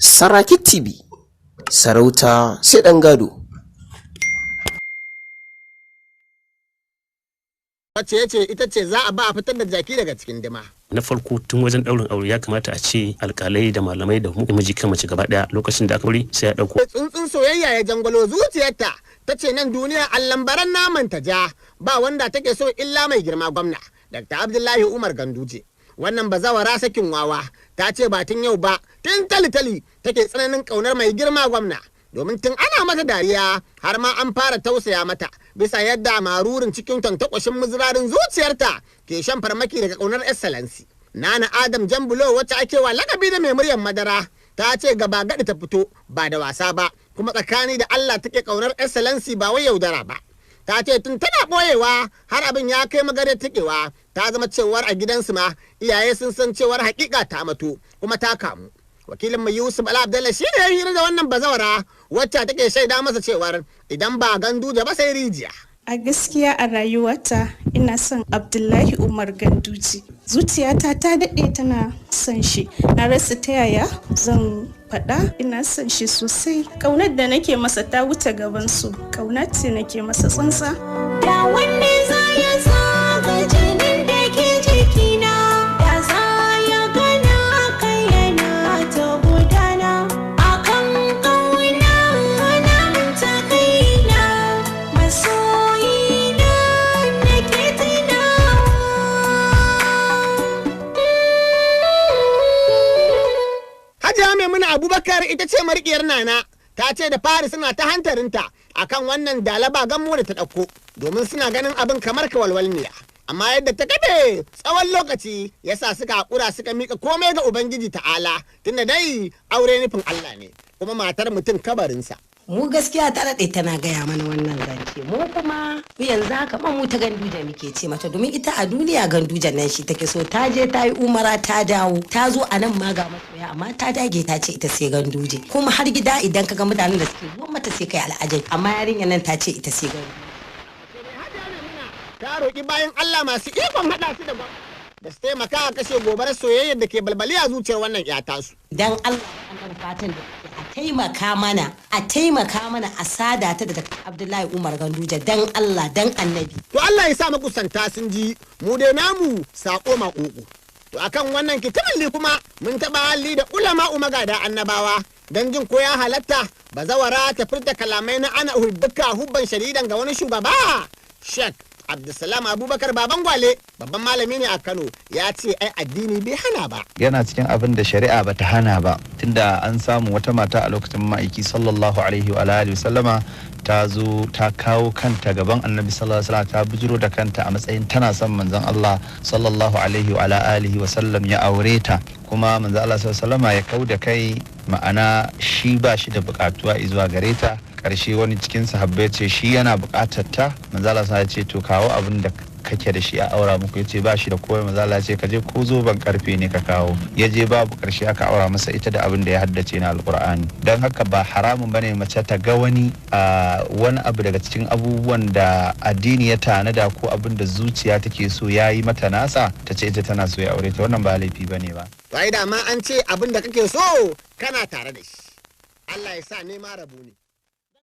Saraki TV, sarauta sai ɗan gado. Wacce ya ce ita ce za a ba a fitar da jaki daga cikin dima. Na farko, tun wajen daurin aure ya kamata a ce alkalai da malamai da miji kan mace gaba daya, lokacin da aka aure sai ya dauko. Tsuntsun soyayya ya jangwalo zuciyarta, ta ce nan duniya allambaran naman ta ja, ba wanda take so illa mai girma gwamna Dr. Abdullahi Umar Ganduje. Wannan bazawara sakin wawa ta ce ba tun yau ba, tun tali-tali take tsananin kaunar mai girma gwamna, domin tun ana mata dariya har ma an fara tausaya mata bisa yadda marurin cikin tantakwashin muzurarin zuciyarta ke shan farmaki daga kaunar Excellency. Nana Adam Jambulo, wacce ake wa lakabi da mai muryar madara, ta ce gaba gadi ta fito ba da wasa ba, kuma tsakani da Allah take kaunar Excellency, ba wai yaudara ba. Ta ce tun tana boyewa har abin ya kai magare tikewa, ta zama cewar a gidansu ma iyaye sun san cewar hakika ta mato kuma ta kamu. Wakilin mu Yusuf Ala Abdallah shi ne ya hira da wannan bazawara, wacce take shaida masa cewar idan ba Ganduje ba sai rijiya. A gaskiya a rayuwata ina son Abdullahi Umar Ganduje. Zuciyata ta daɗe tana son shi. Na rasa ta yaya zan faɗa, ina son shi sosai. Ƙaunar da nake masa ta wuce gabansu. Ƙauna ce nake masa tsantsa. Da wanne za ya zaga jinin da ke jikina, da za ya gana kai yana ta gudana akan ƙauna, na ta kaina, masoyina nake tunawa. Hajiya Maimuna Abubakar ita ce mariƙiyar Nana, ta ce da fari suna ta hantarinta akan wannan dalaba gammo da ta ɗauko, domin suna ganin abin kamar kawalwalniya. Amma yadda ta kafe tsawon lokaci ya sa suka haƙura suka miƙa komai ga Ubangiji Ta'ala, tunda dai aure nufin Allah ne kuma matar mutum kabarinsa. Mu gaskiya ta daɗe tana gaya mana wannan zance, mu kuma yanzu haka ma mu ta Ganduje muke ce mata, domin ita a duniya Ganduje nan shi take so. Ta je ta yi umara, ta dawo, ta zo a nan ma ga masoya, amma ta dage ta ce ita sai Ganduje. Kuma har gida idan ka ga mutanen da suke zuwa mata sai kai al'ajabi, amma yarinya nan ta ce ita sai Ganduje. Ta roƙi bayan Allah masu ikon haɗa su da gwamnati da su taimaka a kashe gobarar soyayyar da ke balbali a zuciyar wannan 'ya tasu. Dan Allah da fatan da a taimaka mana, a taimaka mana a sada ta da Dr. Abdullahi Umar Ganduje, dan Allah dan Annabi. To Allah ya sa makusanta sun ji, mu dai namu sako maƙoƙo. To akan wannan kitaballi kuma mun taɓa hali da ulama magada annabawa don jin ko ya halatta bazawara ta furta kalamai na ana hubbuka hubban shadidan ga wani shugaba. Sheikh Abdulsalam Abubakar Baban Gwale, babban malami ne a Kano, ya ce ai addini bai hana ba. Yana cikin abin da shari'a bata hana ba, tunda an samu wata mata a lokacin Ma'aiki sallallahu alaihi wa alihi sallama ta zo ta kawo kanta gaban Annabi sallallahu alaihi wasallam, ta bujiro da kanta a matsayin tana son Manzon Allah sallallahu alaihi wa alihi wa sallam ya aure ta, kuma Manzon Allah sallallahu alaihi wasallama ya kau da kai, ma'ana shi ba shi da bukatuwa zuwa gare ta. Karshe wani cikin sahabbai ce shi yana bukatar ta. Manzon Allah ya ce, "To kawo abin da kake da shi a aura muku." Ya ce ba shi da komai. Manzo Allah ya ce, "Ka je ko zoben karfe ne ka kawo." Ya je, babu. Karshe aka aura masa ita da abin da ya haddace na Alkur'ani. Don haka ba haramun bane mace ta ga wani wani abu daga cikin abubuwan da addini ya tanada ko abin da zuciya take so ya yi mata nasa, ta ce ita tana so ya aure ta. Wannan ba laifi bane ba. To ai dama an ce abin da kake so kana tare da shi. Allah ya sa nema rabu ne.